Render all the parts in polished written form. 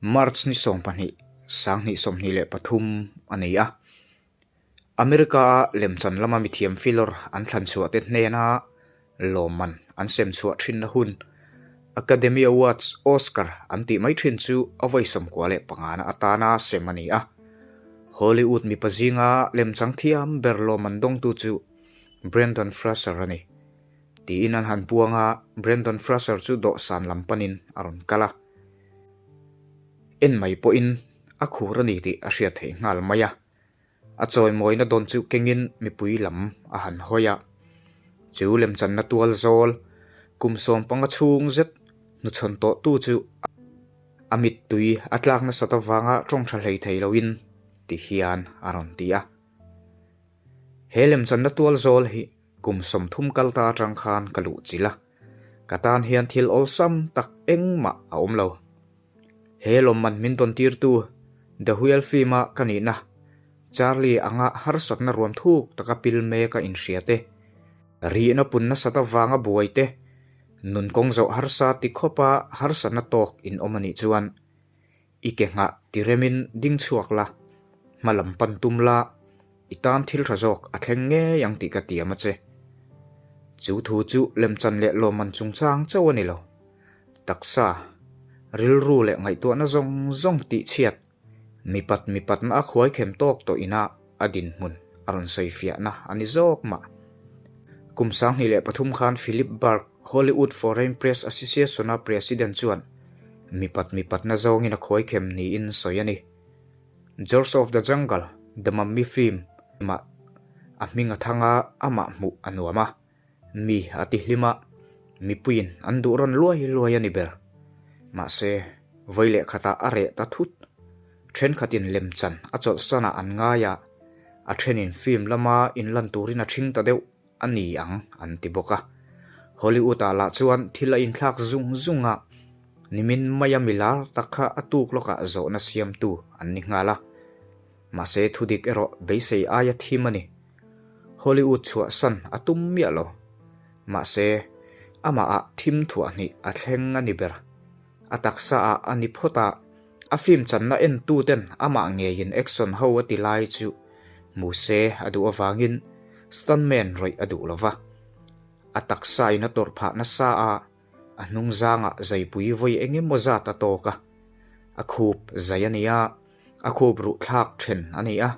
March ni 12, 2023 a ni a. America-a lemchan lama mithiam filawr an thlan chhuah te hnena lawmman an sem chhuah thinna hun Academy Awards Oscar an tih mai thin chu a vawi 15 na atana sem a ni a. Hollywood mipa zinga lemchang thiam ber lawmman dawngtu chu Brendan Fraser a ni. Tiin an han puang a, Brendan Fraser chu dawhsan lam panin a rawn kal a. En mai pawhin a khur a ni tih a hriat theih nghal mai a. A chawimawina dawn chu kengin mipui lam a han hawi a. Chu lemchanna tual zawl kum 15 chhung zet hnuchhawn tawhtu chu a mittui a tlak nasat avanga tawng tha hlei thei loin ti hian a rawn ti a. He lemchanna tual zawl hi kum 30 kal ta atang khan ka luh chilh a, ka tan hian thil awlsam tak engmah a awm lo. He lawmman min dawn tirtu The Whale film-a ka nihna Charlie anga harsatna ruam thuk taka pil mek a inhria te, rihna pun nasat avanga buai te, nun kawng zawh harsa ti khawpa harsatna tawk in awm a nih chuan I ke nghah ti remin ding chhuak la, hma lam pan tum la, i tan thil tha zawk a thleng ngei ang tih ka tiam a che. Chu thu chu lemchan leh lawmman chungchang chauh a ni lo. Taksa, rilru leh ngaihtuahna zawng zawng tih chhiat, mipat mipatna a khuai khem tawk tawh ina a dinhmun a rawn sawi fiahna a ni zawk mah. Kum 2003 khan Philip Berg, Hollywood Foreign Press Association-a president chuan mipat mipatna zawngin a khuai khem niin sawi a ni. George of the Jungle, The Mummy film-ah a hming a thang a, amah hmuh a nuam a. Mi a ti hlim a, mipuiin an duh rawn luai luai a ni ber. Mahse, vawi leh khatah a reh ta thut. Thenkhatin lemchan a chawlhsanah an ngai a, a thenin film lama inlan turin a thing ta deuh a ni ang an ti bawk a. Hollywood-ah lah chuan thil a inthlak zung zung a, nimin maia milar tak kha a tuk lawkah zawhna siamtu an ni nghal a. Mahse, thudik erawh beisei aia thim a ni. Hollywood chhuahsan a tum miah lo. Mahse, amahah thim thuah hnih a thleng a ni ber. A taksa ah a ni phawt a, a film channa entu ten amah ngeiin action ho a ti lai chu hmu se a duh avangin stuntman rawih a duh lo va. A taksa in a tawrh phah nasa a, a hnung zangah zaipui vawi eng emaw zat a tawk a. A khup zai a ni a, A khup ruh thlak then a ni a,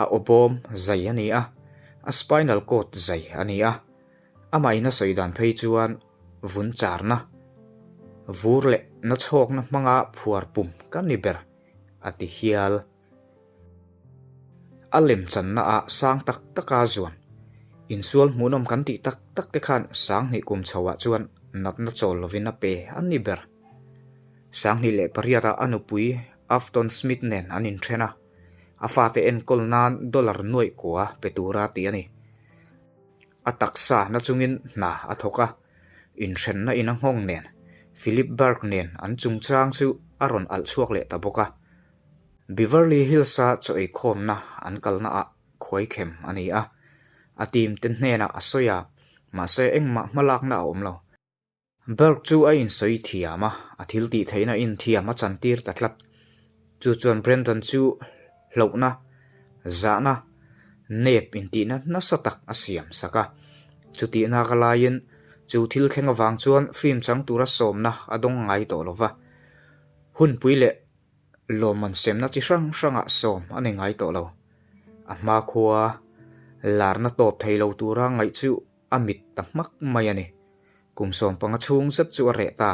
a aw bawm zai a ni a, a spinal cord zai a ni a, amahin a sawi dan phei chuan vun charna, vur leh nachhawkna hmanga phuar pum ka ni ber a ti hial. A lemchanna ah sang tak taka zuan insual hmuhnawm kan tih tak tak te khan 2000 kum chho ah chuan natna chawl lovin a pe a ni ber. 2008 ah a nupui Afton Smith nen an inthen a, a fate enkawl nan dollar nuaih kua pe tura tih a ni. A taksa na chungin hna a thawk a, inhrenna in a nghawng nen Philip Berg nen an chungchang chu a rawn alh chhuak leh ta bawk a. Beverly Hills-a chaw eikhawmna an kalna ah khuaikhem a ni a, a team te hnenah a sawi a, mahse engmah hmalakna a awm lo. Berg chu a insawi thiam a, a thil tih theihna inthiam a chantir ta tlat. Chu chuan Brandon chu hlauhna, zahna, nep intihna nasa tak a siam sak a. Chutihna ka laiin chu thil thleng avang chuan film chang tura sawmna a dawng ngai tawh lo va. Hunpui leh lawmman semna chi hrang hrangah sawm a ni ngai tawh lo. A hmakhua larna tawp thei lo tura ngaih chu a mit ta hmak mai a ni. Kum 15 chhung zet chu a reh ta.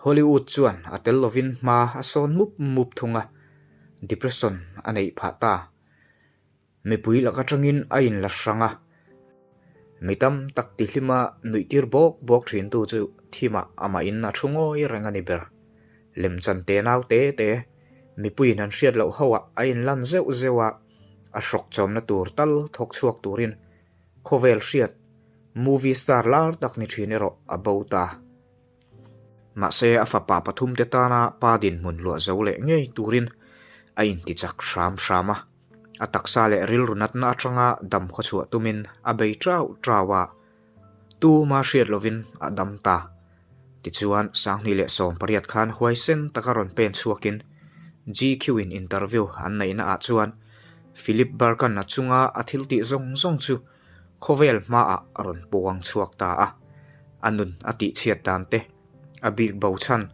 Hollywood chuan a tel lovin hma a sawn mup mup thung a, depression a neih phah ta. Mipui lak atangin a inla hrang a, mi tam tak tihlima nuihtir bawk bawk thintu chu thimah amahin a thu ngawi reng a ni ber. Lemchan te nau te te, mipuiin an hriat loh hoah a inlan zeuh zeuh a, a hrawk chawmna tur tal thawk chhuak turin khawvel hriat movie star lar tak ni thin erawh a bo ta. Mahse a fapa pathum te tana pa dinhmun luah zo leh ngei turin a intichak hram hram a. A taksa leh rilru natna atanga dam khawchhuah tumin a bei trau trau a, tuma hriat lovin a dam ta. Tichuan, 2018 khan huaisen taka rawn pen chhuakin GQ-in interview an neihnaah chuan Philip Barkan-a chunga a thil tih zawng zawng chu khawvel hmaah a rawn puang chhuak ta a. A nun a tihchhiat dan te, a bik bo chhan,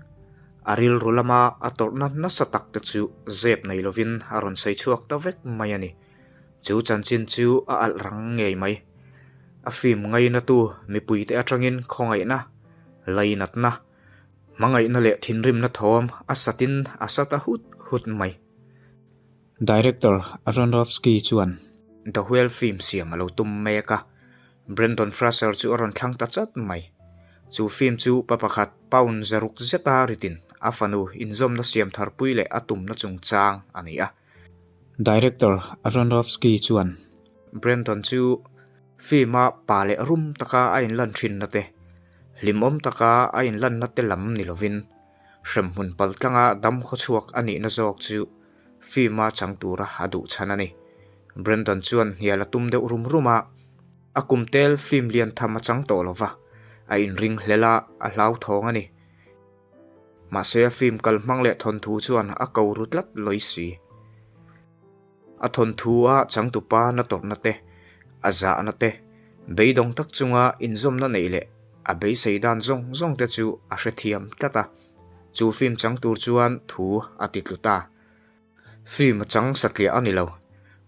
a rilru lama a tawrhna nasa tak te chu zep nei lovin a rawn sawi chhuak ta vek mai a ni. Chu chanchin chu a alh rang ngei mai. A film ngainatu mipuite atangin khawngaihna, lainatna, hmangaihna leh thinrimna thawm a satin a sa ta hut hut mai. Director Aronofsky chuan The Whale film siam a lo tum mek a, Brendan Fraser chu a rawn thlang ta chat mai. Chu film chu pa pakhat pound zaruk zeta ritin a fanu inzawmna siam tharpui leh a tumna chungchang a ni a. Director Aronofsky chuan Brendan chu film-a pa leh rum taka a inlan thinna te, hlimawm taka a inlanna te lam ni lovin, hremhmun paltlanga dam khawchhuak a nihna zawk chu film-a chang tura a duh chhan a ni. Brendan chuan hnial a tum deuh rum rum a, a kum tel film lian tham a chang tawh lova, a inring hlel a, a hlauthawng a ni. Mahse a film kal hmang leh thawnthu chuan a ko ru tlat lawi si. A thawnthu a changtupa na tawrhna te, a zahna te, beidawng tak chunga inzawmna neih leh a beisei dan zawng zawng te chu a hrethiam tlat a. Chu film chang tur chuan thu a ti tlu ta. Film a chang satliah a ni lo.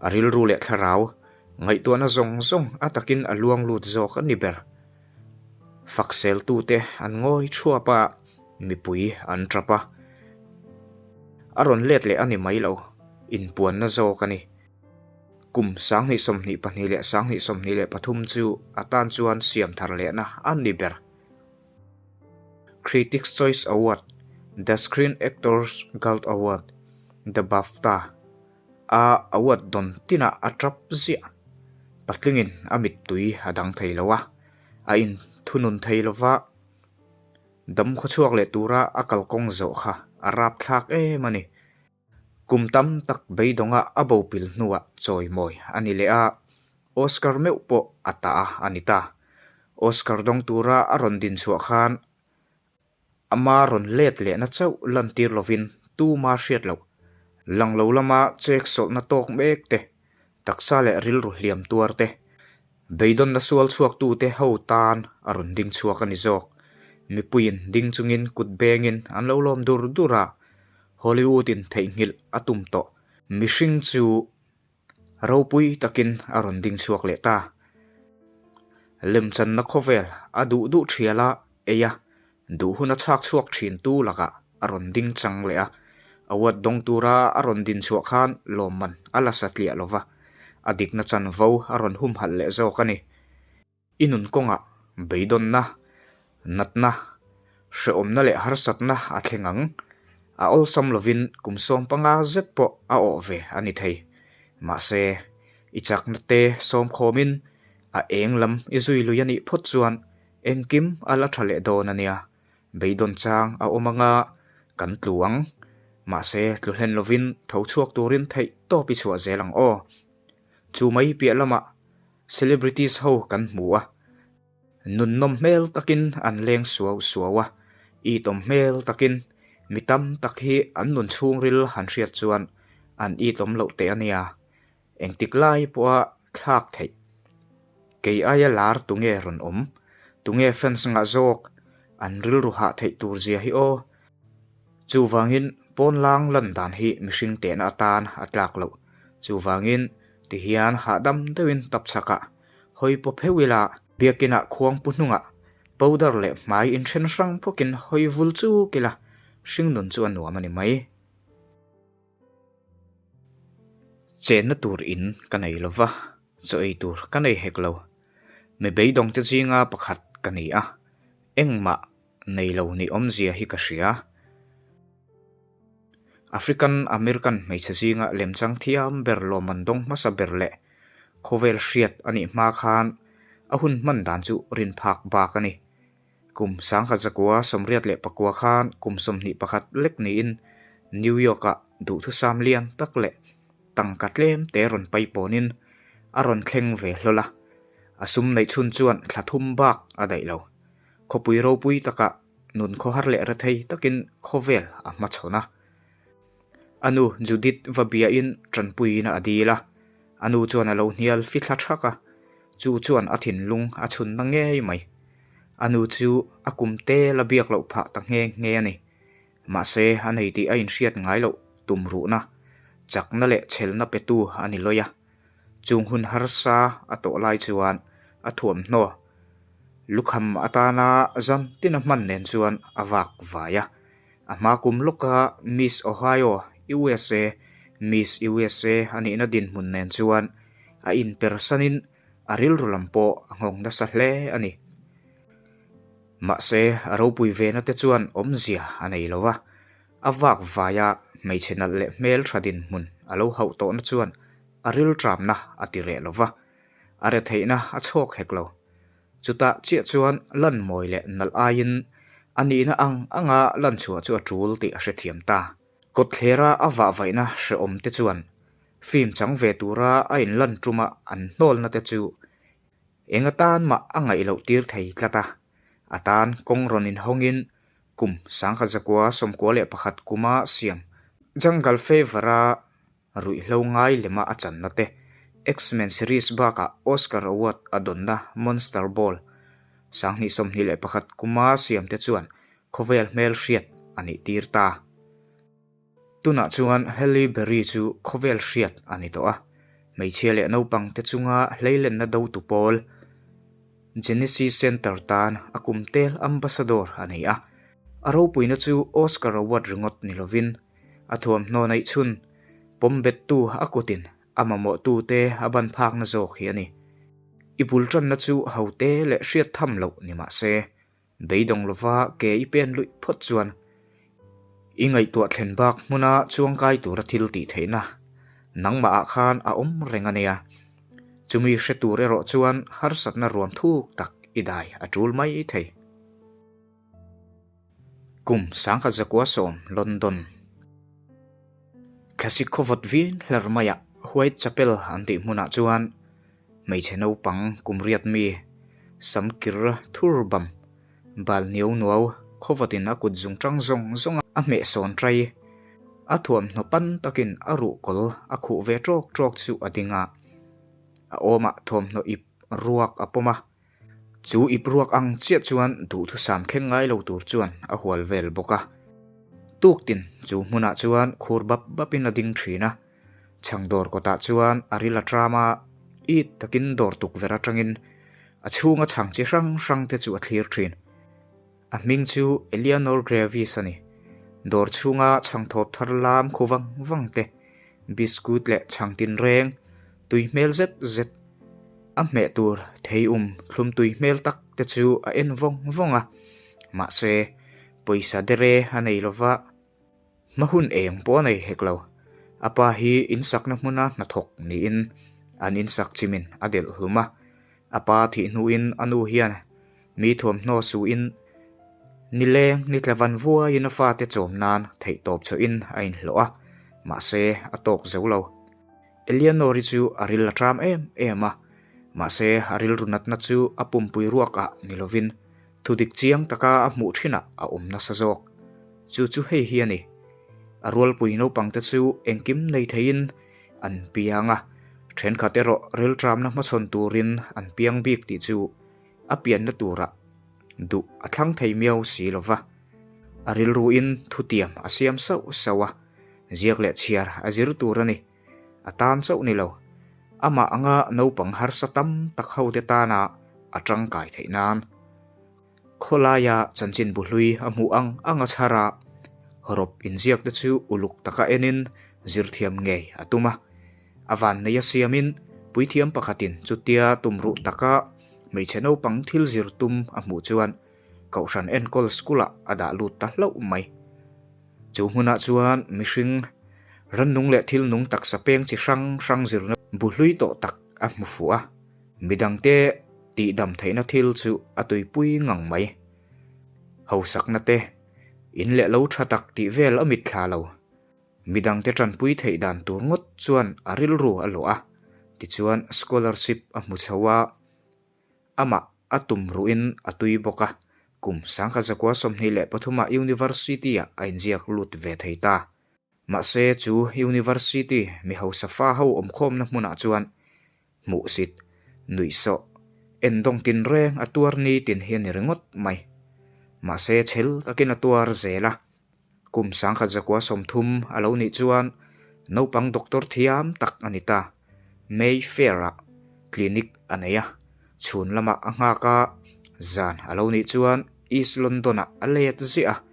A rilru leh thlarau, ngaihtuahna zawng zawng a takin a luang lut zawk a ni ber. Fakseltute an ngawi thuap a, mipui an tap a. A rawn let leh a ni mai lo, inpuanna zawk a ni. Kum 2022 leh 2023 chu a tan chuan siam thar lehna a ni ber. Critics Choice Award, The Screen Actors Guild Award, The BAFTA, a award dawn tinah a tap ziah. Patlingin a mittui a dang thei lo a, a inthunun thei lo va, dam khawchhuak leh tura a kalkawng zawh kha a rapthlak em a ni. Kum tam tak beidawnga a bopil hnuah chawimawi a ni leh a, Oscar meuh pawh a ta a ni ta. Oscar dawng tura a rawn din chhuah khan ama rawn let lehna chauh lantir lovin tuma hriat loh, lang lo lama chek sawlhna tawk mek te, taksa leh rilru hliam tuar te, beidawnna sual chhuaktute ho tan a rawn ding chhuak a ni zawk. Mipuiin ding chungin kut bengin an lo lawm dur dur a, Hollywood-in theihnghilh a tum tawh. Mihring chu ropui takin a rawn ding chhuak leh ta. Lemchanna khawvel a duh duh thial a, ei a, duh hun a chhak chhuak thin tu lakah a rawn ding chang leh a. Award dawng tura a rawn din chhuah khan lawmman a la satliah lo va, a dikna chanvo a rawn humhalh leh zawk a ni. I nun kawngah beidawnna, natna, hrehawmna leh harsatna a thleng ang. A awlsam lovin kum 15 zet pawh a awh ve a ni thei. Mahse, i chakna te sawmkhawmin a eng lam i zui lui a nih phawt chuan engkim a la tha leh dawn a nia. Beidawn chang a awm anga kan tlu ang. Mahse, tlu hlen lovin tho chhuak turin theih tawp i chhuah zel ang aw. Chu mai piah lamah Celebrities ho kan hmu a, nunnawm hmel takin an leng suau suau a, itawm hmel takin mi tam tak hi an nun chhungril han hriat chuan an itawm loh teh a nia, engtik lai pawha thlak theih. Kei aia lar tunge rawn awm, tunge fans ngah zawk, an rilru hah theih tur zia hi aw. Chuvangin pawnlang lan dan hi mihring tehna atan a tlak loh. Chuvangin Tihian hahdam deuhin tap chhakah hawi pawp heu ila, biakinah khuangpu hnungah powder leh hmai inthen hrang phawkin hawi vul chuk ila, hringnun chu a nuam a ni mai. Chenna tur in ka nei lo va, chaw ei tur ka nei hek lo. Mi beidawngte zinga pakhat ka ni a, engmah nei lo ni awmzia hi ka hria. African American hmeichhe zinga lemchang thiam ber lawmman dawng hmasa ber leh khawvel hriat a nih hma khan a hun hman dan chu rin phak bak a ni. Kum 1989 khan kum 21 lek niin New York-ah duhthusam lian tak leh tangka tlem te rawn paipawnin a rawn thleng ve hlawl a, a sum neih chhun chuan thla thum bak a daih lo. Khawpui ropui takah. nun khawhar leh rethei takin khawvel a hmachhawn a. A nu Judith va biain tanpuiin a dil a, a nu chuan a lo hnial fithla thak a, chu chuan a thinlung a chhunna ngei mai. A nu chu a kum te la biak loh phah ta nghe nghe a ni. Mahse, a nei tih a inhriat ngai loh tumruhna, chakna leh chhelna petu a ni lawi a. Chung hun harsa a tawh lai chuan a thuamhnaw lukham atana zan tina hman nen chuan a vak vai a. A hma kum lawka Miss Ohio, USA, Miss USA a nihna dinhmun nen chuan a inpersanin a rilru lam pawh a nghawng nasa hle a ni. Mahse, a ropui vena te chuan awmzia a nei lo va, a vak vaia hmeichhe nalh leh hmeltha dinhmun a lo hauh tawhna chuan a rilṭamna a ti reh lo va, a retheihna a chhawk hek lo. Chutah chiah chuan lan mawi leh nalh aiin a nihna ang anga lan chhuah chu a ṭul tih a hrethiam ta. Kawtthlera a vahvaihna hrehawm te chuan film chang ve tura a inlan ṭuma an hnawlna te chu Eng atan mah a ngaih loh tir thei tlat a, a tan kawng rawn inhawngin kum 1991 kuma siam Jungle Fever-a ruihhlo ngai lema a channa te, X-Men series bakah Oscar Award a dawnna Monster Ball 2021 kuma siam te chuan khawvel hmelhriat a nih tir ta. Tunah chuan Halle Berry chu khawvel hriat a ni tawh a, hmeichhia leh naupang te chunga hleilenna dotu pawl Genesee Center tan a kum tel ambassador a ni a. A ropuina chu Oscar Award ringawt ni lovin a thuamhnaw neih chhun pawm bettu a kutin a mamawhtu te a ban phakna zawk hi a ni. I bul tanna chu hote leh hriat tham loh ni mah se Beidawng lova ke i pen luih phawt chuan i ngaihtuah thlen bak hmuna chuangkai tura thil tih theihna nangmahah khan a awm reng a nia. Chumi hre tur erawh chuan harsatna ruam thuk tak i dai a tul mai thei. Kum 1910 London. Thlasik khawvawt vin hler maiah White Chapel an tih hmunah chuan hmeichhe naupang kum riat mi samkir thur bam bal niau nuau khawvawtin a kut zung tang zawng zawng a hmeh sawn trai a thuamhnaw pan takin a ruhkawl a khuh ve tawk tawk chu a ding a, a awmah thuamhnaw ip ruak a pawm a. Chu ip ruak ang chiah chuan duhthusam thleng ngai lo tur chuan a hual vel bawk a. Tuktin chu hmunah chuan khur bap bapin a ding thin a. Chhang dawr kawtah chuan a ril a tram a, it takin dawr tukverh atangin a chhunga chhang chi hrang hrang te chu a thlir thin. A hming chu Eleanor Gravis a ni. Dawr chhunga chhang thawp thar lam khu vang vang te, biscuit leh chhang tinreng, tui hmel zet zet a hmeh tur thei um thlum tui hmel tak te chu a en vawng vawng a. Mahse, pawisa dere a nei lova. Hma hun eng pawh a nei hek lo. A pa hi insakna hmuna hnathawk niin an insak chimin a delh hlum a. A pa thih hnuin a nu hian mi thuamhnaw suhin nileng ni tla van vuaiin a fate chawm nan theihtawp chawhin a inhlawh a, mahse a tawk zo lo. Eleanor-i chu a ril a ṭam em em a, mahse a rilru natna chu a pumpui ruakah ni lovin Thudik chiang taka a hmuh thinah a awm nasa zawk. Chu chu hei hi a ni. A rualpui naupangte chu engkim nei theiin an piang a, thenkhat erawh rilṭamna hmachhawn turin an piang bik tih chu a pianna turah duh a thlang thei miau si lo va. A rilruin thutiam a siam sauh sauh a, ziak leh chhiar a zir tur a ni. A tan chauh ni lo, amah anga naupang harsa tam tak hote tana a tangkai theih nan. Khawlaia chanchinbu hlui a hmuh ang anga chhar a, hawrawp inziak te chu uluk taka enin zirthiam ngei a tum a. A vannei a siamin puithiam pakhatin chutia tumruh taka hmeichhe naupang thil zir tum a hmuh chuan Kohhran enkawl school-ah a dah lut ta hlauh mai. Chu hmunah chuan mihring, rannung leh thil nung taksa peng chi hrang hrang zirna bu hlui tawh tak a hmu fuh a, midangte tihdam theihna thil chu a tuipui ngang mai. Hausakna te, in leh lo tha tak tih vel a mitthla lo. Midangte tanpui theih dan tur ngawt chuan a rilru a luah a, tichuan scholarship a hmu chho a. Amah a tum ruhin a tui bawk a, Kum 1923 ah University-ah a inziak lut ve thei ta. Mahse chu University mi hausa fa ho awmkhawmna hmunah chuan hmuhsit, nuihsawh, endawng tinreng a tuar ni tin hi a ni ringawt mai. Mahse chhel takin a tuar zel a. Kum 1930 a lo nih chuan naupang doctor thiam tak a ni ta. Mayfair-ah clinic a nei a, chhun lamah a nghak a, zan a lo nih chuan East London-ah a let ziah a,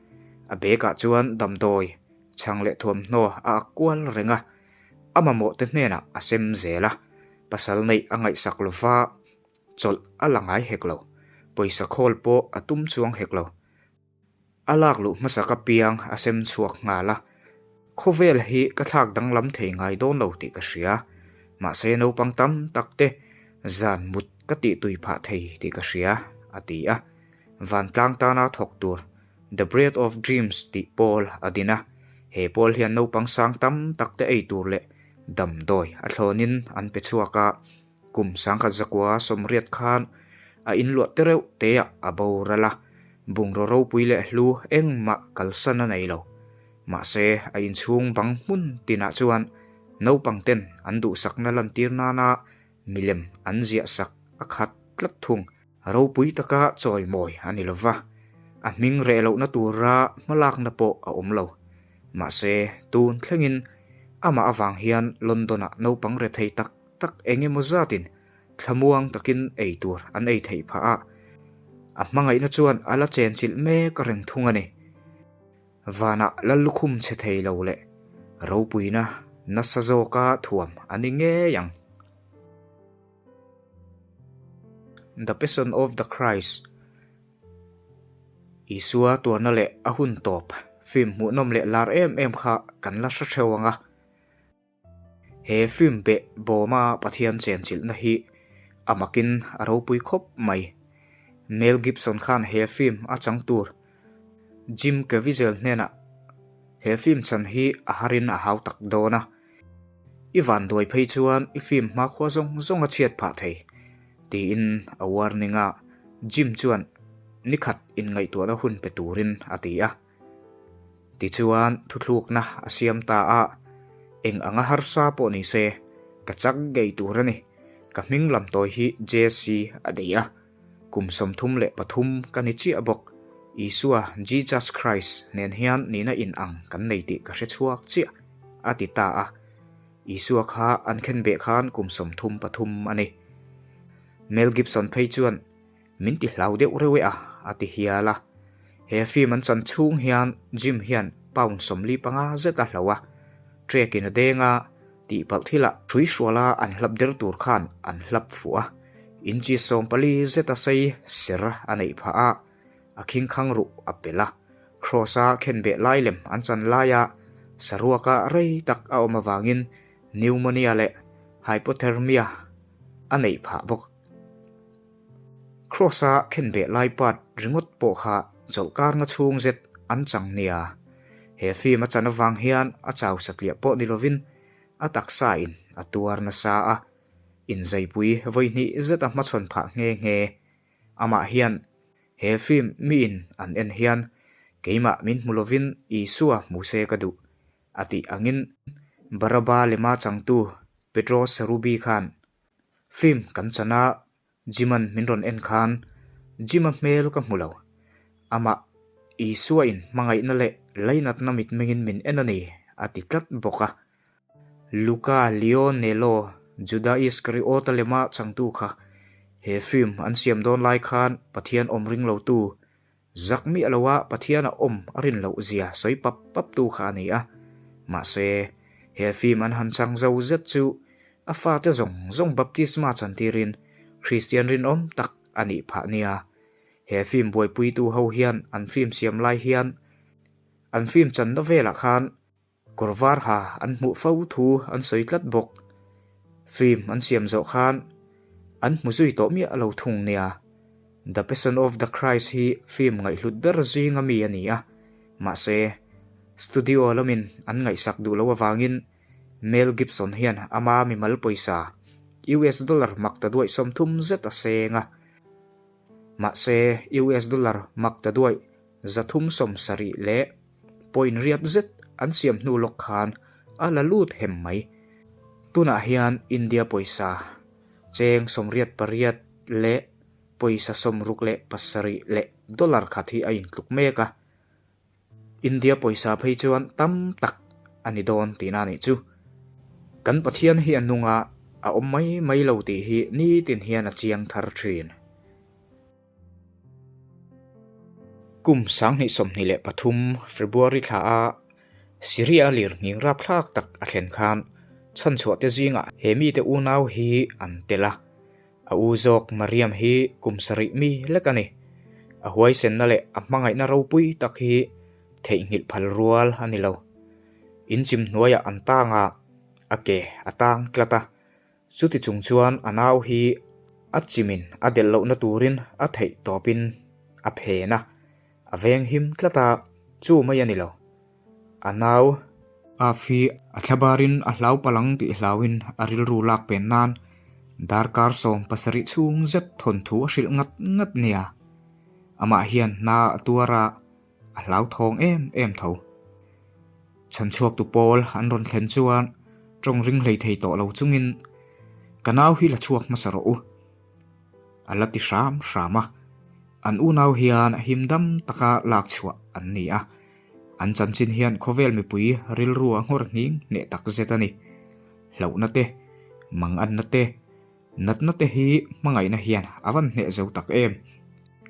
a bag-ah chuan damdawi chhang leh thuamhnaw a ak kual reng a, a mamawh te hnenah a sem zel a, pasal neih a ngaihsak lova chawlh a la ngai hek lo, pawisa khawl pawh a tum chuang hek lo. A lak luh hmasak apiang a sem chhuak nghal a, Khawvel hi ka thlak danglam thei ngai dawn lo tih ka hria, mahse naupang tam tak te zan mut ka tih tui phah thei tih ka hria, a ti a. Vantlang tana thawk tur The Bread of Dreams tih pawl a din a, he pawl hian naupang sang tam tak te ei tur leh damdawi a thlawnin an pe chhuak a. Kum 1980 khan a inluah te reuh teah a boral a, bungraw ropui leh hlu engmah kalsan a nei lo. Mahse, a inchhung bang hmun tinah chuan naupang ten an duhsakna lantir nana milem an ziahsak a khat tlat thung. Ropui taka chawimawi a ni lova, a hming reh lohna tura hmalakna pawh a awm lo. Mahse, tun thlengin amah avang hian London-ah naupang rethei tak tak eng emaw zatin thlamuang takin ei tur an ei theih phah a, a hmangaihna chuan a la chenchilh mek reng thung a ni. Vanah Lallukhum chhe thei lo leh ropuina nasa zawka thuam a ni ngei ang. The Passion of the Christ, Isua tuarna leh a hun tawp film hmuhnawm leh lar em em kha kan la hre theuh ang a. He film beh bawma Pathian chenchilhna hi a makin a ropui khawp mai. Mel Gibson khan he film a chang tur Jim Caviezel hnenah he film chan hi a harin a hau tak dawn a. I vanduai phei chuan i film hmakhua zawng zawng a chhiat phah thei, tiin a warning a, Jim chuan nikhat inngaihtuahna hun pe turin a ti a. Tichuan thuthlukna a siam ta a, eng anga harsa pawh ni se, ka chak ngei tur a ni, ka hming lam tawi hi JC a nei a, kum 33 ka ni chiah bawk, Isua, Jesus Christ, nen hian nihna inang kan nei tih ka hre chhuak chiah, a ti ta a. Isua kha an khenbeh khan kum 33 a ni. Mel Gibson phei chuan, Min ti hlau deuh reuh e a, a ti hial a. He film an chan chhung hian Jim hian pound 45 zet a hloh a, trek in a deng a, tihpalh thilah hrui hruala an hlap der tur khan an hlap fuh a, inchi 14 zet a sei ser a neih phah a, a khingkhang ruh a pel a, Kross-a khenbeh lai lem an chan laia saruaka rei tak a awm avangin pneumonia leh hypothermia a neih phah bawk. Kross-a khenbeh lai part ringawt pawh kha chawlhkar nga chhung zet an chang nia. He film a chan avang hian a chau satliah pawh ni lovin a taksa in a tuar nasa a, inzaipui vawi hnih zet a hmachhawn phah nghe nghe. Amah hian he film miin an en hian keimah min hmu lovin Isua hmu se ka duh a tih angin Baraba lema changtu Pedro Serubi khan Film kan chan a, Jim-a'n min rawn en khan Jim-a hmel ka hmu lo. Amah Isua-in hmangaihna leh lainatna mitmengin min en a ni, a ti tlat bawk a. Luca Lionello, Juda Iskariota lema changtu kha he film an siam dawn lai khan Pathian awm ring lotu Zak miah loa Pathian a awm a rin loh zia sawi pap pap tu kha a ni a. Mahse, he film an han chang zo zet chu a fate zawng zawng baptisma chantirin Kristian rinawm tak a nih phah nia. He film buaipuitu ho hian an film siam lai hian an film channa velah khan Kawr var ha an hmuh fo thu an sawi tlat bawk. Film an siam zawh khan an hmu zui tawh miah lo thung nia. The Passion of the Christ hi film ngaihhlut ber zinga mi a ni a, mahse, studio lamin an ngaihsak duh loh avangin Mel Gibson hian ama mimal pawisa US dollar mak ta duaih 30 zet a seng a. Mahse, US dollar mak ta duaih 370 leh point riat zet an siam hnu lawk khan a la lut hem mai. Tunah hian India pawisa cheng 88 leh pawisa 67 leh dollar khat hi a intluk mek a. India pawisa phei chuan tam tak a ni dawn tihna a nih chu. Kan Pathian hi a nung a, a awm mai mai lo tih hi nitin hian a chiang thar thin. Kum 2023 February thla a Syria lirnghing rapthlak tak a thlen khan chhanchhuah te zingah he mite unau hi an tel a. A u zawk Mariam hi kum sarih mi lek a ni. A huaisenna leh a hmangaihna ropui tak hi theihnghilh phal rual a ni lo. Inchim hnuaiah an tang a, a ke a tang tlat a. Chuti chung chuan a nau hi a chimin a delh lohna turin a theih tawpin a phen a, a veng him tlat a, chu mai a ni lo. A nau Af hi a thlabarin a hlau palang tih hlauin a rilru lak pen nan darkar 17 chhung zet thawnthu a hrilh ngat ngat nia. Amah hian hna a tuar a, a hlauthawng em em tho. Chhanchhuaktu pawl an rawn thlen chuan tawng ring hlei thei tawh lo chungin ka nau hi la chhuak hmasa rawh u a la ti hram hram a. An unau hian him dam taka lak chhuah an ni a. An chanchin hian khawvel mipui rilru a nghawr nghing hneh tak zet a ni. Hlauhna te, manganna te, Natna te hi hmangaihna hian a van hneh zo tak em?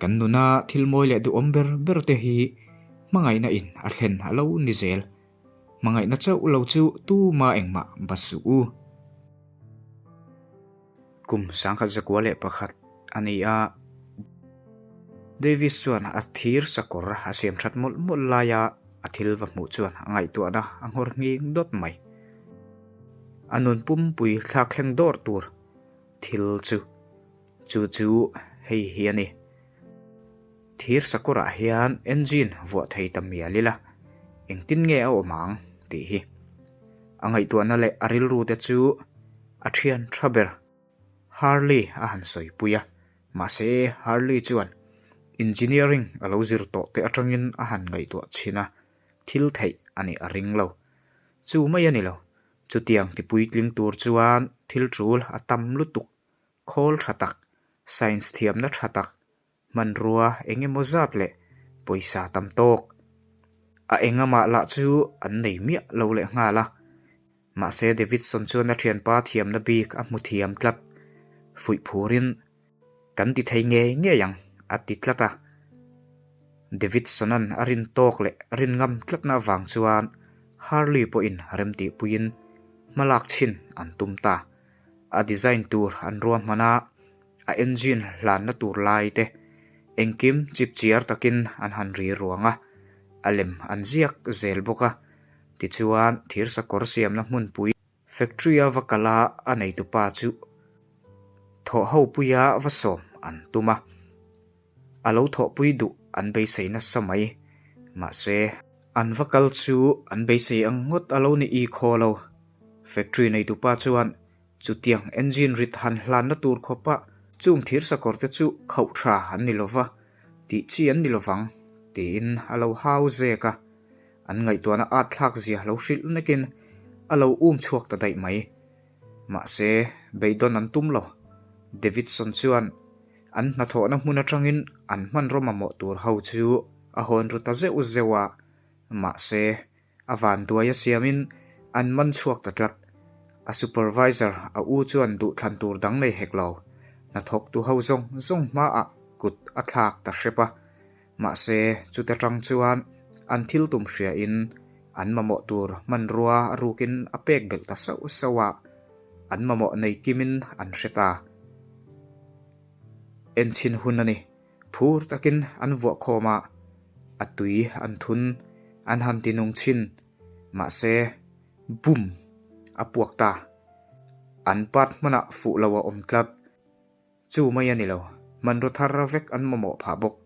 Kan nuna thil mawi leh duhawm ber ber te hi hmangaihna in a thlen a lo ni zel. Hmangaihna chauh lo chu tuma engmah va suh u. Kum 1901 a ni a, Davis chuan a thir sakawr a siam that mawlh mawlh laia a thil va hmuh chuan a ngaihtuahna a nghawr nghing dawt mai. A nun pumpui thlak thleng dawr tur thil chu chu chu hei hi a ni. Thir sakawrah hian engine vuah thei ta mial ila engtin nge a awm ang tih hi. A ngaihtuahna leh a rilru te chu a thian tha ber. Harley a han sawipui a, mahse Harley chuan engineering a lo zir tawh te atangin a han ngaihtuah chhin a, thil theih a nih a ring lo. Chu mai a ni lo, chutiang ti puitling tur chuan thil tul a tam lutuk, khawl tha tak, science thiamna tha tak, hmanrua eng emaw zat leh pawisa tam tawk. A engamah lah chu an nei miah lo leh nghal a, mahse Davidson chuan a thianpa thiamna bik a hmu thiam tlat, fuih phurin Kan ti thei ngei ngei ang, a ti tlat a. Davidson-a'n a rin tawk leh rin ngam tlatna avang chuan Harley pawhin remtihpuiin hmalak chhin an tum ta. A design tur an ruahman a, a engine hlanna tur lai te engkim chipchiar takin an han ri ruang a, a lem an ziak zel bawk a. Tichuan, thirsakawr siamna hmunpui Factory a va kal a, a neitupa chu thawh ho puia va sawm an tum a, a lo thawhpui duh an beisei nasa mai. Mahse, an va kal chu an beisei ang ngawt a lo ni i khaw lo. Factory neitupa chuan chutiang engine rit han hlanna tur khawpa chung thir sakawr te chu khauh tha an ni lova, tih chi an ni lovang tiin a lo hau zek a. An ngaihtuahna at thlak zia lo hrilh nakin a lo um chhuak ta daih mai. Mahse, beidawn an tum lo. Davidson chuan an hnathawhna hmun atangin an hmanraw mamawh tur ho chu a hawn ru ta zeuh zeuh a, mahse, a vanduai a siamin an man chhuak ta tlat. A supervisor a u chuan duhthlan tur dang nei hek lo. Hnathawktu ho zawng zawng hmaah kut a thlak ta hrep a. Mahse, chuta tang chuan an thil tum hriain an mamawh tur hmanrua a rukin a pek belh ta sauh sauh a, an mamawh nei kimin an hre ta. Enchhin hun a ni. Phur takin an vuah khawm a, a tui an thun, an han ti nung chhin. Mahse, boom! A puak ta. An part hmanah fuh lo a awm tlat. Chu mai a ni lo, hmanraw thar vek an mamawh phah bawk.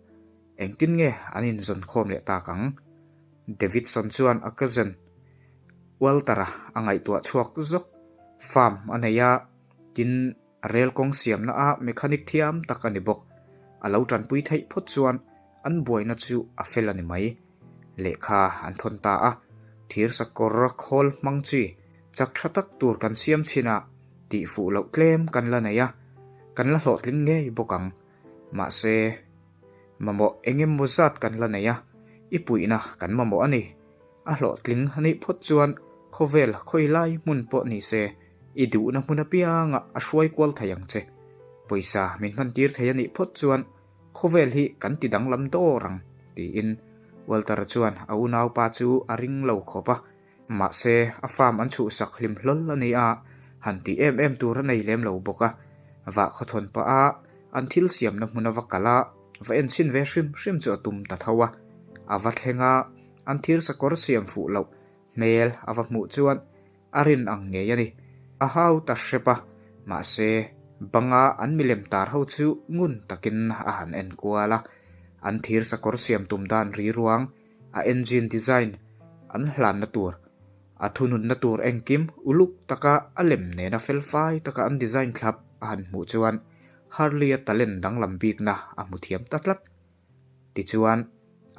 Engtin nge an inzawn khawm leh tak ang? Davidson chuan a cousin Walter-a a ngaihtuah chhuak zawk. Farm a nei a, tin rel kawng siamna a mechanic thiam tak a ni bawk. a lo tanpui theih phawt chuan an buaina chu a fel a ni mai. Lehkha an thawn ta a, thir sakawr khawl hmang chi chak tha tak tur kan siam chhin a, tih fuh loh tlem kan la nei a, kan la hlawhtling ngei bawk ang. Mahse, mamawh eng emaw zat kan la nei a, i puihna kan mamawh a ni. A hlawhtling a nih phawt chuan khawvel khawi lai hmun pawh ni se, i duhna hmun apiangah a hruai kual thei ang che. Pawisa min hman tir thei a nih phawt chuan khawvel hi kan ti danglam dawr ang, tiin Walter-a chuan a unaupa chu a ring lo khawp a. Mahse, a farm an chhuhsak hlim hlawl a ni a, han tih em em tur a nei lem lo bawk a. Vah khawthawn pah a, an thil siamna hmun a va kal a, va enchhin ve hrim hrim chu a tum ta tho a. A va thleng a, an thir sakawr siam fuh loh hmel a va hmuh chuan a rin ang ngei a ni. A hau ta hrep a, mahse, banga an milem tar ho chu ngun takin a han en kual a. An thir sakawr siam tum dan ri ruang a engine design an hlanna tur, a thununna tur engkim uluk taka a lem nena felfai taka an design thlap a han hmuh chuan Harley-a talent danglam bikna a hmu thiam ta tlat. Tichuan,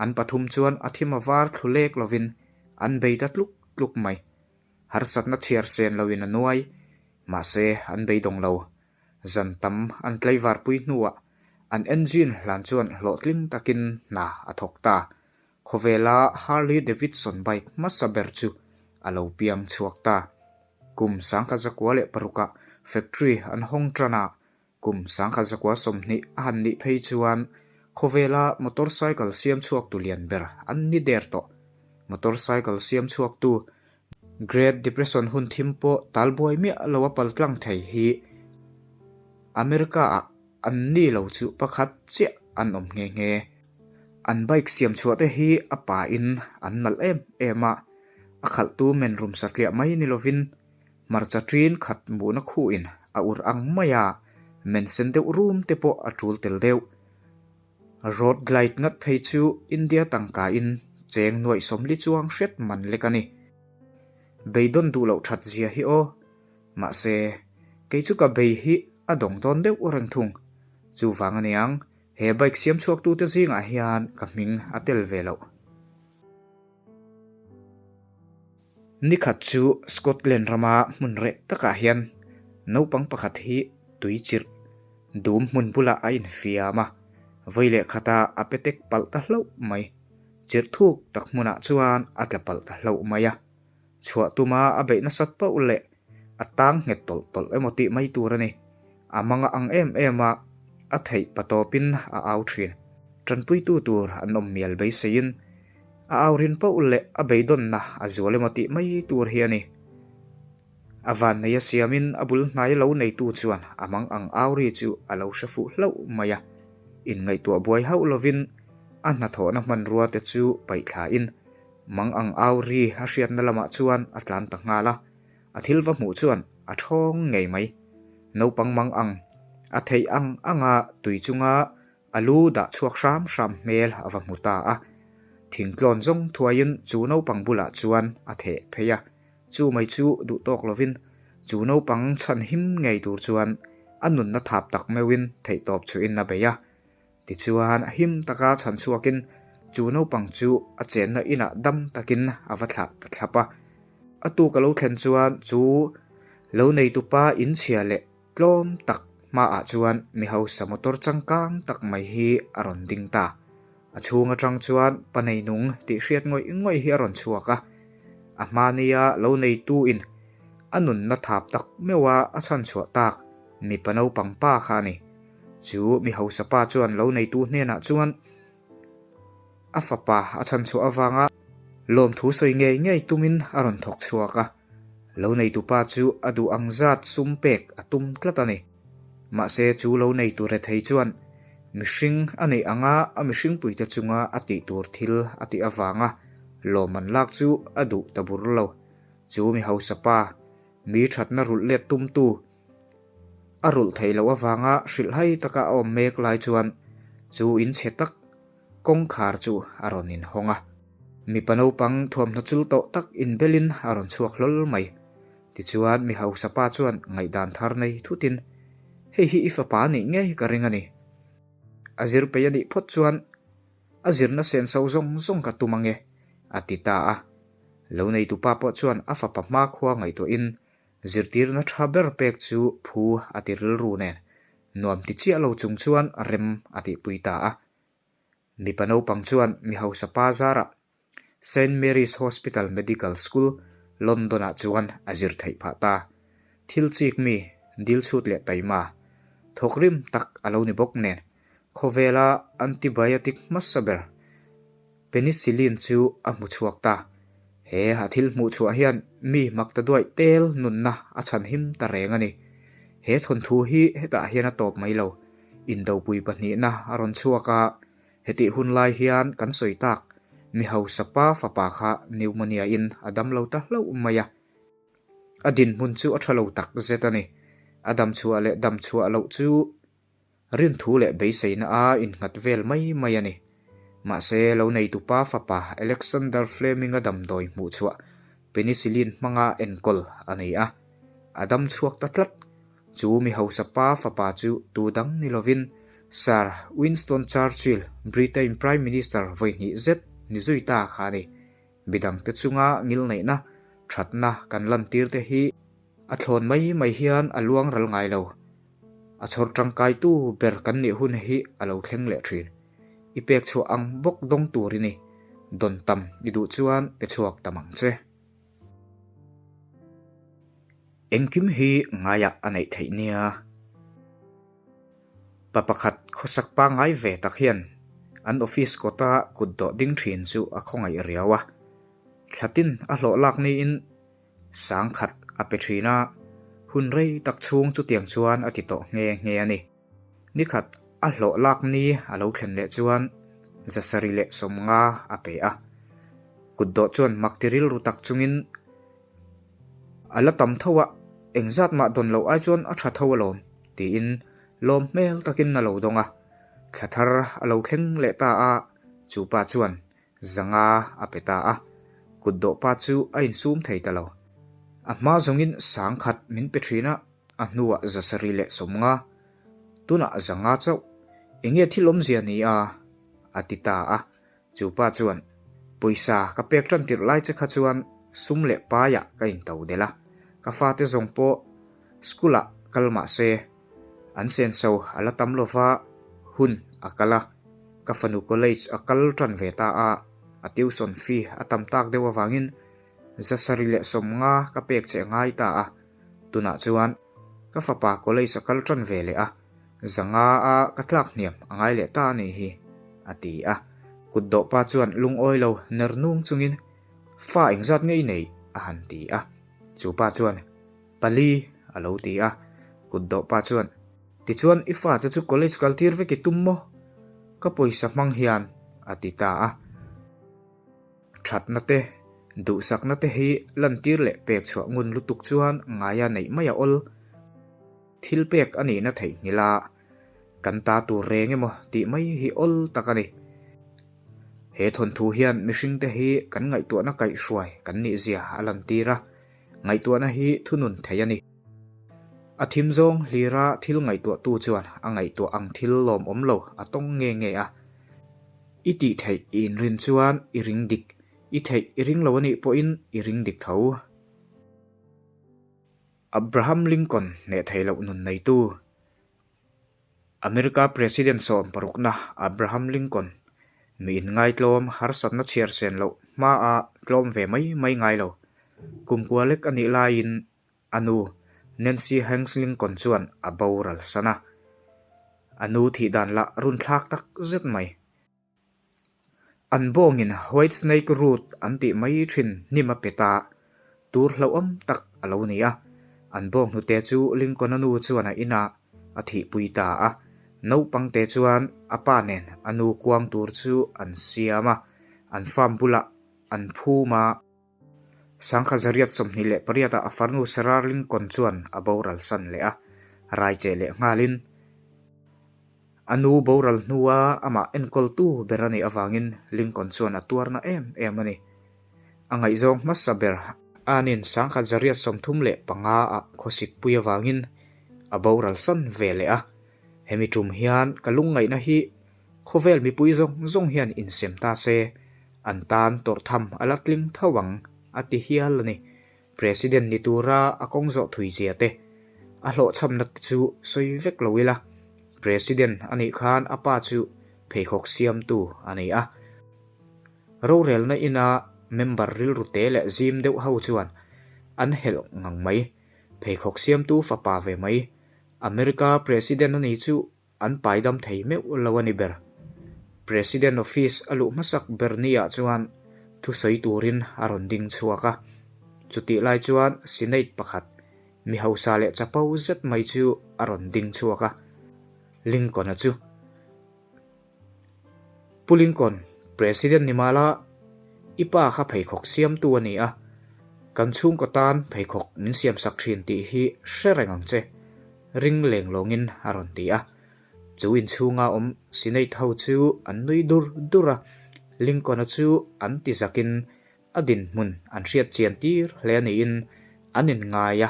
an pathum chuan a thim a var thlu lek lovin an bei ta tluk tluk mai. Harsatna chhiar sen loin a nuai, mahse an beidawng lo. Zan tam an tlaivarpui hnuah an engine hlan chuan hlawhtling takin hna a thawk ta. Khawvela Harley Davidson bike hmasa ber chu a lo piang chhuak ta. Kum 1906ah factory an hawng tan a, kum 1920 a han nih phei chuan khawvela motorcycle siam chhuaktu lian ber an ni der tawh. Motorcycle siam chhuaktu Great Depression hun thim pawh talbuai miah lo a paltlang thei hi America-ah an ni lo chu pakhat chiah an awm nghe nghe. An bike siam chhuah te hi a pain an nalh em em a, a khalhtu men rum satliah mai ni lovin hmarcha ṭin khat muhna khuhin a ur ang mai a, men sen deuh rum te pawh a ṭul tel deuh. Road Glide ngat phei chu India tangka in cheng nuaih sawmli chuang hriat man lek a ni. Beidawn duh loh that zia hi aw. Mahse, kei chu ka bei hi a dawng dawn deuh reng thung. Chuvang a niang, he bike siam chhuaktute zingah hian ka hming a tel ve loh. Nikhat chu Scotland rama hmun reh takah hian naupang pakhat hi tui chirh dum hmun bulah a infiam a, vawi leh khata a petek palh ta hlauh mai. Chirh thuk tak hmunah chuan a tla palh ta hlauh mai a. Chhuah tuma a beih nasat pauh leh a tang nghet tawlh tawlh emaw tih mai tur a ni. A manga ang em em a, a theih patawpin a au thin. Tanpuitu tur an awm mial beiseiin a au rin pauh leh a beidawnna a zual emaw tih mai tur hi a ni. A vanneia siamin a bul hnai lo neitu chuan a mang ang au ri chu a lo hre fuh hlauh mai a. Inngaihtuah buai hauh lovin a hnathawhna hmanrua te chu paih thlain mang ang au ri a hriatna lamah chuan a tlan ta nghal a. A thil va hmuh chuan a thawng ngei mai. Naupang mang ang, a theih ang anga tui chunga a lu dah chhuak hram hram hmel a va hmu ta a. Thingtlawn zawng thuaiin chu naupang bulah chuan a theh phei a. Chu mai chu duh tawk lovin chu naupang chhan him ngei tur chuan a nunna thap tak meuhin theihtawp chhuihin a bei a. Tichuan, him taka chhan chhuakin chu naupang chu a chenna inah dam takin a va thlah ta thlap a. A tuk a lo thlen chuan chu lo neitupa inchhia leh tlawm tak hmaah chuan mi hausa motor changkang tak mai hi a rawn ding ta. A chhung atang chuan pa neinung tih hriat ngawih ngawih hi a rawn chhuak a. A hmania lo neituin a nunna thap tak meuha a chhan chhuah tak mipa naupang pa kha a ni. Chu mi hausa pa chuan lo neitu hnenah chuan a fapa a chhan chhuah avanga lawmthu sawi ngei ngei tumin a rawn thawk chhuak a. Lo neitu pa chu a duh ang zat sum pek a tum tlat a ni. Mahse chu lo neitu rethei chuan mihring a neih anga a mihringpuite chunga a tih tur thil a tih avanga lawm an lak chu a duh ta bur lo. Chu mi hausa pa, mi thatna rulh let tumtu, A rulh theih loh avanga hrilhhai taka a awm mek lai chuan chu in chhe tak kawngkhar chu a rawn inhawng a. Mipa naupang thuamhnaw chul tawh tak inbelin a rawn chhuak hlawl mai. Tichuan mi hausa pa chuan ngaihdan thar nei thutin, Hei hi i fapa nih ngei ka ring a ni. a zir peih a nih phawt chuan a zirna senso zawng zawng ka tum ange, a ti ta a. Lo neitupa pawh chuan a fapa hmakhua ngaihtuahin zirtirna tha ber pek chu phu a ti rilru nen nuam ti chiah lo chung chuan rem a tihpui ta a. Mipa naupang chuan mi hausa pa zarah Saint Mary's Hospital Medical School, London-ah chuan a zir theih phah ta. Thil chik mi, dil chhut leh taima, thawk rim tak a lo ni bawk nen, khawvela antibiotic hmasa ber penicillin chu a hmu chhuak ta. He a thil hmuh chhuah hian mi mak ta duaih tel nunna a chhan him ta reng a ni. He thawnthu hi hetah hian a tawp mai lo. Indopui pahnihna a rawn chhuak a, Hetih hun lai hian kan sawi tak, mi hausa pa fapa kha pneumonia in a dam lo ta hlauh mai a. A dinhmun chu a tha lo tak zet a ni. A dam chhuah leh dam chhuah loh chu rinthu leh beiseina a innghat vel mai mai a ni. Mahse, lo neitu pa fapa Alexander Fleming-a damdawi hmuh chhuah penicillin hmanga enkawl a ni a. A dam chhuak ta tlat. Chu mi hausa pa fapa chu tu dang ni lovin Sir Winston Churchill, Britain Prime Minister vawihnih zet ni zui ta kha a ni. Midangte chunga ngilneihna, thatna kan lantir te hi a thlawn mai mai hian a luang ral ngai lo. A chhawr tangkaitu ber kan nih hun hi a lo thleng leh thin. I pek chhuah ang bawk dawng tur i ni. Dawn tam i duh chuan pe chhuak tam ang che. Engkim hi ngaiah a neih theih nia. Pa pakhat khawsak pangngai ve tak hian an office kawta kut dawh ding thin chu a khawngaih riau a. Thlatin a hlawh lak niin sangkhat a pe thin a, hun rei tak chhung chutiang chuan a ti tawh nghe nghe a ni. Nikhat a hlawh lak ni a lo thlen leh chuan zasarih leh 50 a pe a. Kut dawh chuan mak ti rilru tak chungin a la tam tho a, engzat mah dawn loh ai chuan a tha tho alawm tiin lawm hmel takin a lo dawng a. Thla thar a lo thleng leh ta a, chu pa chuan 500 a pe ta a. Kut dawh pa chu a insum thei ta lo. A hma zawngin 1000 min pe thin a. A hnuah 750, tunah 500 chauh, eng nge thil awmzia ni a? a ti ta a. Chu pa chuan, Pawisa ka pek tan tirh lai che kha chuan sum leh paiah ka into delh a, ka fate zawng pawh school ah kal mah se, an senso a la tam lova hun a kal a, ka fanu college a kal tan ve ta a, a tuition fee a tam tak deuh avangin 750 ka pek che a ngai ta a. Tunah chuan ka fapa college a kal tan ve leh a, 500 a ka tlak hniam a ngai leh ta a nih hi, a ti a. Kut dawh pa chuan lungawi lo ner nung chungin, Fa engzat nge i nei? a han ti a. Chu pa chuan, Pali, a lo ti a. Kut dawh pa chuan, Tichuan i fate chu college kal tir vek i tum maw? Ka pawisa hmang hian, a ti ta a. Thatna te, duhsakna te hi lantir leh pek chhuah ngun lutuk chuan ngaia neih mai a awl. Thil pek a nihna theihnghilh a, kan ta tur reng emaw tih mai hi awl tak a ni. He thawnthu hian mihringte hi kan ngaihtuahna kaihhruai kan nihzia a lantir a, ngaihtuahna hi thunun thei a ni. A thim zawng hlira thil ngaihtuahtu chuan a ngaihtuah ang thil lawmawm lo a tawng nge nge a. I tih theih i inrin chuan i ring dik, i theih i ring lo a nih pawhin i ring dik tho. Abraham Lincoln hneh thei loh nun neitu, America President 16na Abraham Lincoln, mi inngaitlawm harsatna chhiar sen loh hmaa tlawm ve mai mai ngai lo, kumkua lek a nih laiin A nu, Nancy Hanks Lincoln chuan a boral san a. A nu thih dan lah runthlak tak zet mai. An bawngin White Snake Root an tih mai thin hnim a pet a, tur hlauhawm tak a lo ni a. An bawng hnute chu Lincoln-a nu chuan a inah a thihpui ta a. Naupangte chuan a pa nen a nu kuang tur chu an siam a, an farm bulah an phum a. 1828 ah a farnu Sarah Lincoln chuan a boral san leh a, rai cheh leh nghalin a nu boral hnua amah enkawltu ber a nih avangin Lincoln chuan a tuarna em em a ni. A ngaihzawng hmasa ber anin 1835 ah khawsikpui avangin a boral san ve leh a, hemi tum hian ka lungngaihna hi. Khawvel mipui zawng zawng hian insem ta se, an tan tawrh tham a la tling tho ang, a ti hial a ni. President ni tura a kawng zawh thui zia te, a hlawhchhamna te chu sawi vek lo ila, President a nih khan a pa chu pheikhawk siamtu a ni a. Rorelna ina member rilru te leh zim deuh ho chuan an helh ngang mai. Pheikhawk siamtu fapa ve mai, America President a ni chu An paidam thei meuh lo a ni ber. President office a luh hmasak ber ni ah chuan thusawi turin a rawn ding chhuak a. Chutih lai chuan Senate pakhat, mi hausa leh chapo zet mai chu a rawn ding chhuak a. Lincoln-a chu, Pu Lincoln, President ni mah la, i pa kha pheikhawk siamtu a ni a, kan chhungkaw tan pheikhawk min siamsak thin tih hi hre reng ang che, ring leng lawngin a rawn ti a. Chu inchhunga awm Senate ho chu an nui dur dur a, Lincoln-a chu an ti zakin A dinhmun an hriat chian tir hle niin an inngai a,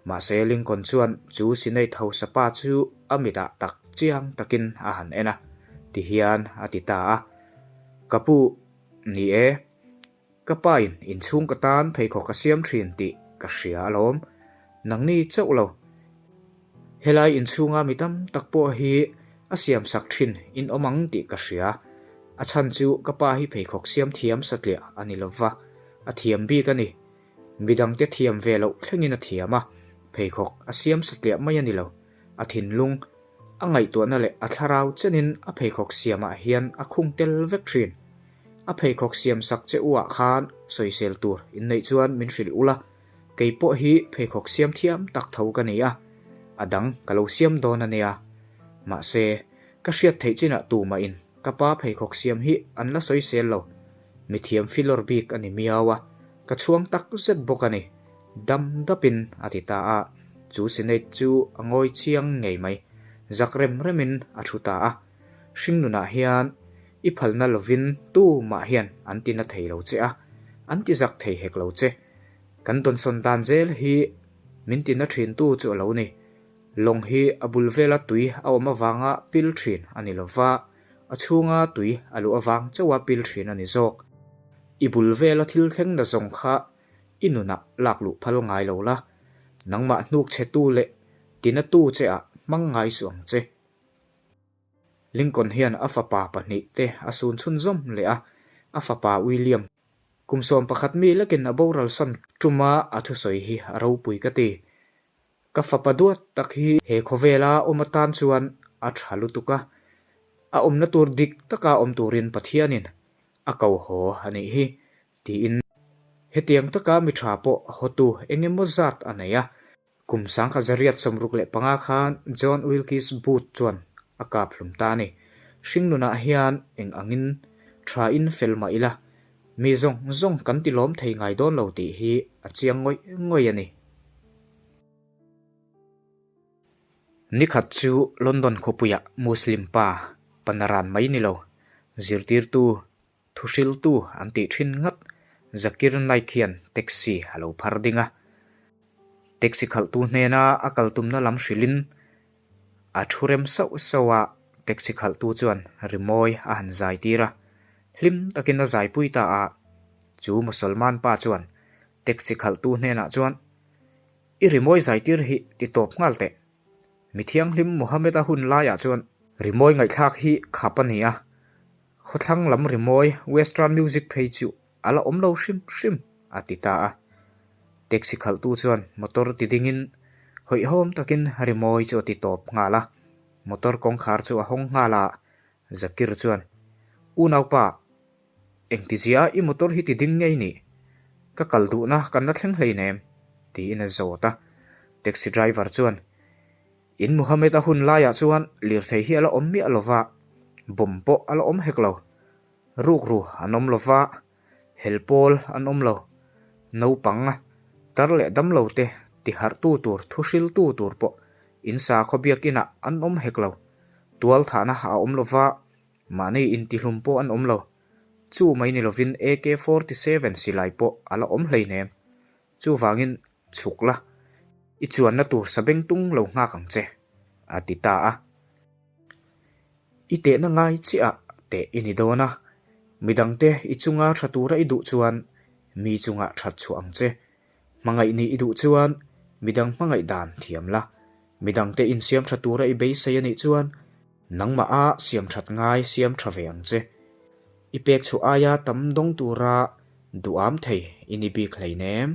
mahse Lincoln chuan chu Senate hausa pa chu a mitah tak chiang takin a han en a, tihian a ti ta a, Ka pu, ni e, ka pain inchhung ka tan pheikhawk a siam thin tih ka hria alawm, nangni chauh lo. Helai inchhunga mi tam tak pawh hi a siamsak thin in awm ang tih ka hria. A chhan chu ka pa hi pheikhawk siam thiam satliah a ni lova, a thiam bik a ni. Midangte thiam ve loh thlengin a thiam a, pheikhawk a siam satliah mai a ni lo. A thinlung, a ngaihtuahna leh a thlarau chenin a pheikhawk siamah hian a khung tel vek thin. A pheikhawk siamsak che u ah khan sawisel tur inneih chuan min hrilh ula, Kei pawh hi pheikhawk siam thiam tak tho ka ni a, a dang ka lo siam dawn a nia. Mahse, ka hriat theih chinah tumahin ka pa pheikhawk siam hi an la sawisel lo. Mithiam filawr bik a ni miau a, ka chhuang tak zet bawk a ni, dam dapin a ti ta a. Chu Senate chu a ngawi chiang ngei mai, zak rem remin a thu ta a. Hringnunah hian i phalna lovin tumah hian an tina thei lo che a, an ti zak thei hek lo che. Kan dawnsawn dan zel hi min tina thintu chu a lo ni. Lawng hi a bul vela tui a awm avanga pil thin a ni lova, a chhunga tui a luh avang chauha pil thin a ni zawk. I bul vela thil thleng na zawng kha i nunah lak luh phal ngai lo la, nangmah hnuk chhetu leh tinatu che ah hmang ngai suh ang che. Lincoln hian a fapa pahnih te a sun chhunzawm leh a, a fapa William Kum 11 mi lekin a boral san tuma a thusawi hi a ropui ka ti. Ka fapa duat tak hi he khawvela awm atan chuan a tha lutuk a, a awmna tur dik taka awm turin Pathianin a ko haw a nih hi, tiin. Hetiang taka mi tha pawh hawtu eng emaw zat a nei a, Kum 1965 khan John Wilkes Booth chuan a kap hlum ta a ni. Hringnunah hian eng angin tha in fel mah ila, mi zawng zawng kan ti lawm thei ngai dawn lo tih hi a chiang ngawih ngawih a ni. Nikhat chu London khawpuiah Muslim pa panaran mai ni lo, zirtirtu Thuhriltu an tih thin ngat, Zakir Naik hian taxi a lo phar ding a. Taxi khalhtu hnena a kal tumna lam hrilhin a thu rem sauh sauh a, taxi khalhtu chuan rimawi a han zai tir a. Hlim takin a zaipui ta a, chu Musalman pa chuan taxi khalhtu hnenah chuan, I rimawi zai tir hi ti tawp nghal teh. Mi thianghlim Muhammad-a hun laiah chuan rimawi ngaihthlak hi khap a ni a, Khawthlang lam rimawi Western music phei chu a la awm lo hrim hrim, a ti ta a. Taxi khalhtu chuan motor ti dingin hawihhawm takin rimawi chu a ti tawp nghal a. Motor kawngkhar chu a hawng nghal a, Zakir chuan, Unaupa, engtizia i motor hi ti ding ngei nih? Ka kal duhna kan la thleng hleinem, tiin a zawt a. Taxi driver chuan, In Muhammad a hun laiah chuan lirthei hi a la awm miah lo va, bomb pawh a la awm hek lo. Rukru an awm lo va, hel pawl an awm lo. Naupang, tar leh damlo te tiharhtu tur thuhriltu tur pawh in sakhaw biakinah an awm hek lo. Tual thahna a awm lo va, mahni intihlum pawh an awm lo. Chu mai ni lovin AK 47 silai pawh a la awm hleinem. Chuvangin chhuk la, i chuanna tur sabengtung lo nghak ang che, a ti ta a. I tehna ngai chiah ah teh i ni dawn a, midangte i chunga tha tura i duh chuan mi chungah that chhuah ang che. Hmangaih nih i duh chuan midang hmangaih dan thiam la, midangte insiam tha tura i beisei a nih chuan nangmah a siam that ngai siam tha ve ang che. I pek chhuah aia tam dawng tura duham thei i ni bik hleinem.